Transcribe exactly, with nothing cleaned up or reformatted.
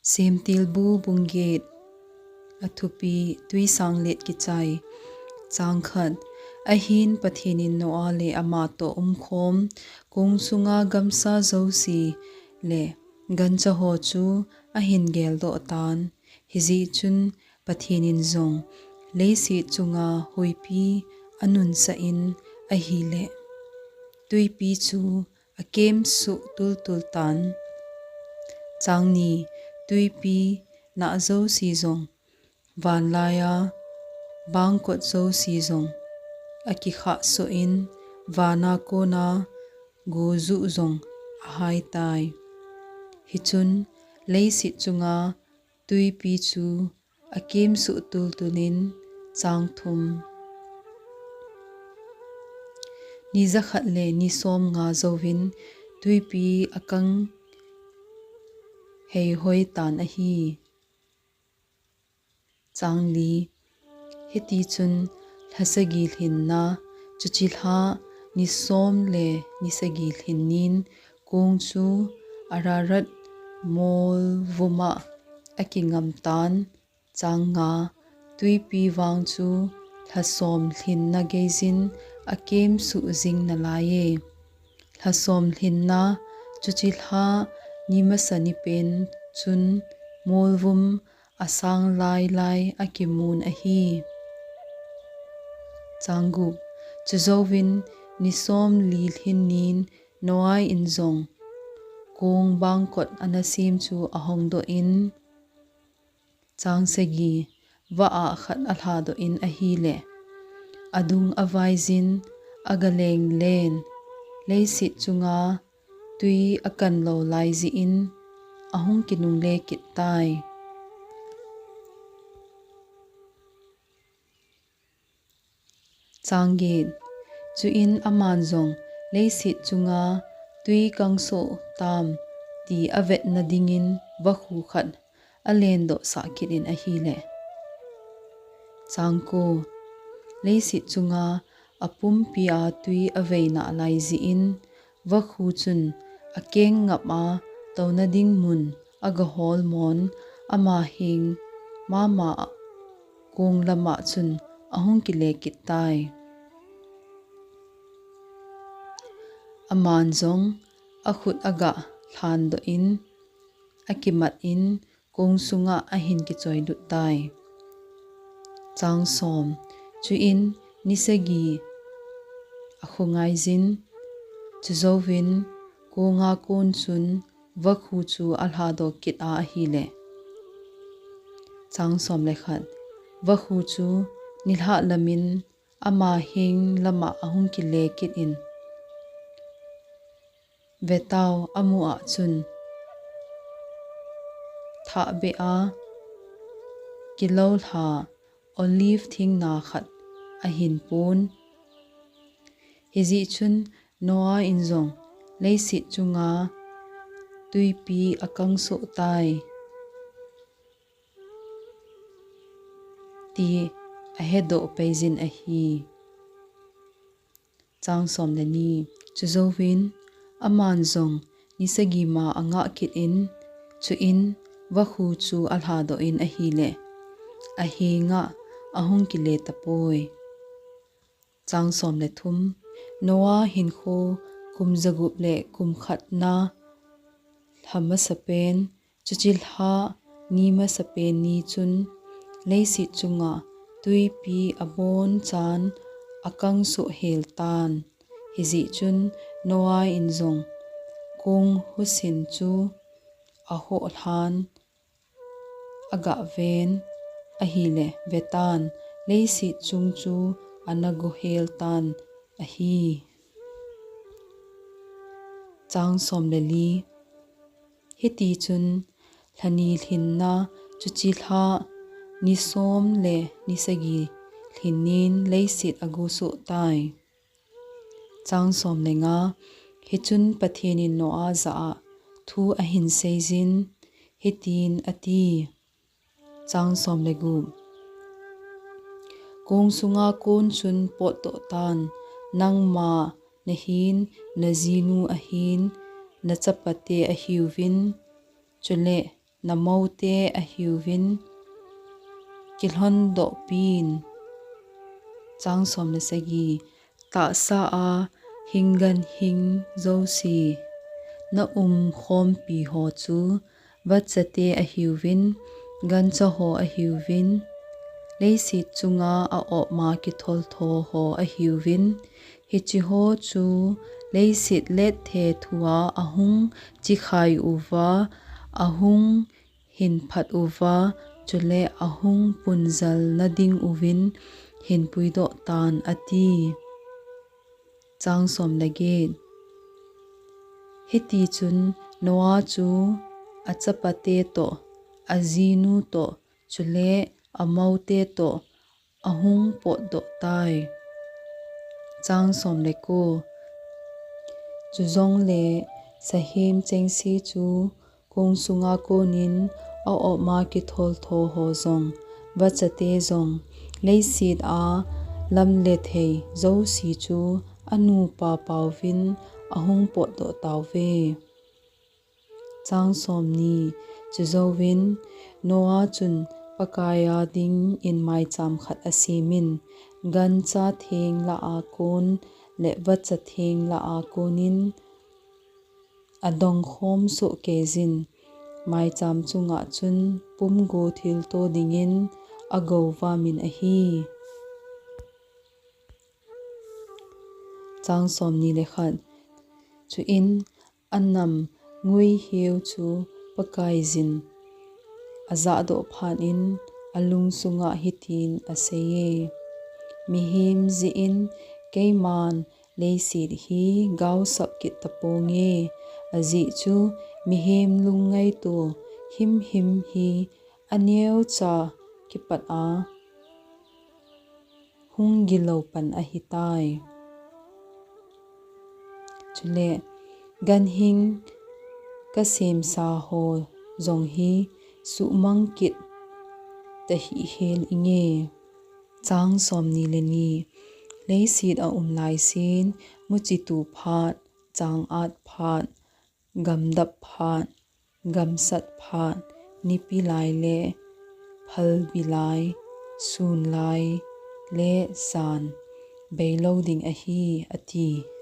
Semtilbu bung get. Athupi: Tui sanglet kichai. Chang khat. Ahin Pathen in Noah le ama toh umkhom kong sunga gamsa jouse le gancha ho chu ahin geldoh tan. Hijeh chun Pathen in jong leiset chunga huipi anunsah in ahile, tuipi chu akemsuh tultul tan. Chang ni. Tuipi nah jouse jong, vanlaiya bangkot jouse jong akikhah soh in, vana kona gojuh jong ahai tai. Hichun leiset chunga tuipi chu akemsuh tultul in. Chang thum. Ni jakhat le ni somnga jouvin tuipi akang heihoi tan ahi. Chang li. Hiti chun lha sagi lhinna, chuche lha ni som le ni sagi lhin nin kong chu Ararat molvum a akingam tan. Chang nga. Tuipi vang chu lha som lhinna geijin akemsuh jing nalaiye. Lha som lhinna, chuche lha ni masa ni pen chun molvum asang lailai akimun ahi. Chang gup. Chujouvin ni somli lhin nin Noah in jong kong bangkot ana sem chu ahongdoh in. Chang sagi. Vah a khat alhadoh in ahile, adung avaijin, agaleng len, leiset chunga tui akan lou lai jeh in ahung kinungle kit tai. Chang get. Chuin aman jong leiset chunga tui kangsoh tam ti avetna dingin vakhu khat alendoh sah kit in ahile. Chang ko. Leiset chunga apumpi a tui avei nalai jeh in, vakhu chun akeng ngap a touna ding mun agahol mon, ama heng mama kong lama chun ahung kile kit tai. Aman jong akhut aga lhandoh in, akimat in, kong sunga ahin kichoilut tai. Chang som. Chuin ni sagi akhongai jin, chujouvin konga kon chun vakhu chu alhadoh kit a ahile. Chang som le khat. Vakhu chu nilhah lamin ama heng lama ahung kile kit in, vetau amu a chun thahbeh a kilou lha olive thingna khat ahin pon. Hijeh chun Noah in jong leiset chunga tuipi akangsoh tai ti ahedoh peijin ahi. Chang som le ni. Chujouvin aman jong ni sagi ma angah kit in, chuin vakhu chu alhadoh in ahile, ahenga ahung kile tapoi. Chang som le thum. Noah hinkho kum jagup le kum khatna lha masapen, chuche lha ni masapen ni chun leiset chunga tuipi abonchan akangsoh hel tan. Hijeh chun Noah in jong kong husin chu ahoh lhan, agah ven ahile, vetan, leiset chung chu ana gohel tan ahi. Chang som le li. Hiti chun lha ni lhinna, chuche lha ni som le ni sagi lhin nin leiset agosoh tai. Chang som le nga. Hichun Pathen in Noah jah a thu ahin seijin, hitin ati. Chang som le gup. Kong sunga kon chun potdoh tan, nangma nahin, najinu ahin, nachapate ahiuvin, chule namoute ahiuvin kilhondohpin. Chang som le sagi. Tahsa a hing ganhing jouse na umkhompi ho chu vachate ahiuvin, gancha ho ahiuvin, leiset chunga a-opma kitholtho ho ahiuvin, hiche ho chu leiset letthe thua ahung chikhai uva, ahung hinphat uva, chule ahung punjal nading uvin hinpuidoh tan, ati. Chang som le get. Hitichun Noah chu achapate toh, ajinu toh, chule amoute toh ahung potdoh tai. Chang som le ko. Chujongle sahem chengse chu kong sunga konin a-opma kitholtho ho jong, vachate jong, leiset a lam le thei jouse chu anupa pauvin ahung potdoh tauve. Chang somni. Chujouvin Noah chun Pakaiya dingin maicham khat asemin, gancha theng lah a kon le vacha theng lah a konin adongkhom sohkeijin, maicham chunga chun pumgo thilto dingin agovamin ahi. Chang somni le khat. Chuin anam nguiheu chu Pakaiyin ajahdoh phatnin alung sunga hitin aseiye, mihem jeh in keiman leiset hi gaosap kit taponge, ajeh chu mihem lungngaito himhim hi aneocha kipat a hung gilou pan ahitai. Chule ganhing kasemsa ho jong hi suhmang kit tahih hel inge. Chang somni le ni. Leiset aum laisin muchi tu phat, chang at phat, gamdap phat, gamsat phat, nipi lai le phalbi lai, sun lai le jan beilou ding ahi, ati.